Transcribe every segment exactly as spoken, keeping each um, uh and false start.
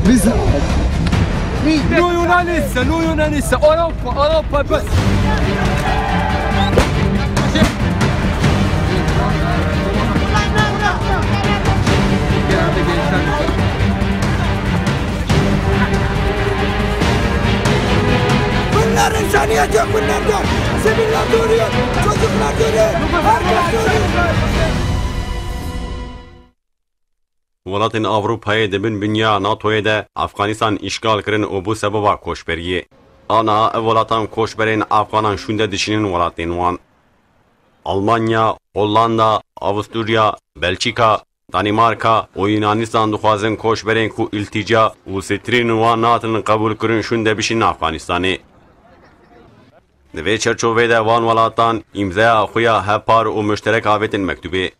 Bize. Noi non anessa, noi non anessa, Europa, Europa, bas. Bunlar insaniyet yok bunlarda. Siviller duruyor, çocuklar duruyor, herkes duruyor. Welatên Ewropayê di bin binya NATOyê de Afganistan îşgal kirin û bû sebeba koçberiyê. Ana ev welatan koçberên Afganan şûnde dişînin welatên wan. Almanya, Hollanda, Avusturya, Belçîka, Danîmarka û Yunanistan dixwazin koçberên ku îltîca û strîn wan natin qebûl kirin şûnde bişînin Afganistanê. Di vê çerçoveyê de van welatan îmzaya xwe ya hevpar û muşterek avêtin mektûbê.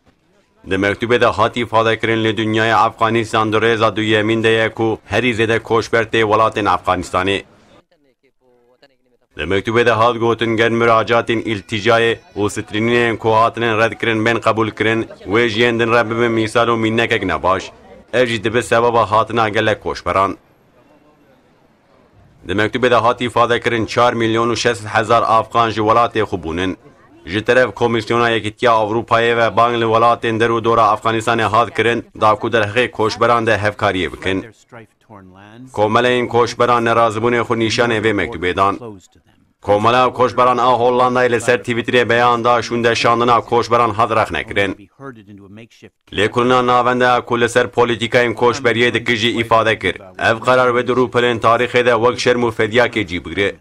Di mektûbê de hat îfadekirin li dinyaya Efxanistan di rêza duyemîn de ye ku herî zêde koçber tê welatên Efxanistanê. Di mektûbê de hat gotin ger muracatên îltîcayê û strînînên ku hatine redkirin bên qebûlkirin, wê ji yên din re bibe mîsal û mînekek nebaş. Ev jî dibe sebeba hatina gelek koçberan. Di mektûbê de hat îfadekirin çar milyon û şeş sed hezar Afxan ji welatê xwe bûnin. Ji teref Komîsyona Yekîtiya Ewropayê ve bang li welatên der û dora Afganistanê hat kirin da ku derheqê koçberan de hevkariyê bikin. Komeleyên koçberan nerazibûnê xwe nîşanê vê mektûbê dan. Komela koçberan a Hollandayê li ser Twitterê beyan da şûnde şandina koçberan hat rexnekirin. Lêkolîna navende ku li ser polîtîkayên koçberiyê dike jî îfade kir, ev qerar wê di rûpelên tarîxê de wek şerm û fedyakê cî bigire.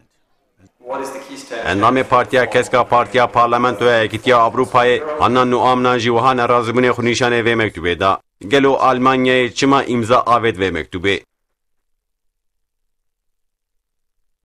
Endamê Partiya Kesk a Partiya Parlamentoya Yekîtiya Ewropayê, Hanna Nuamnan jî wiha nerazîbûnê xwe nîşanê vê mektûbê da. Gelo Almanyayê çima îmza avêt vê mektûbê?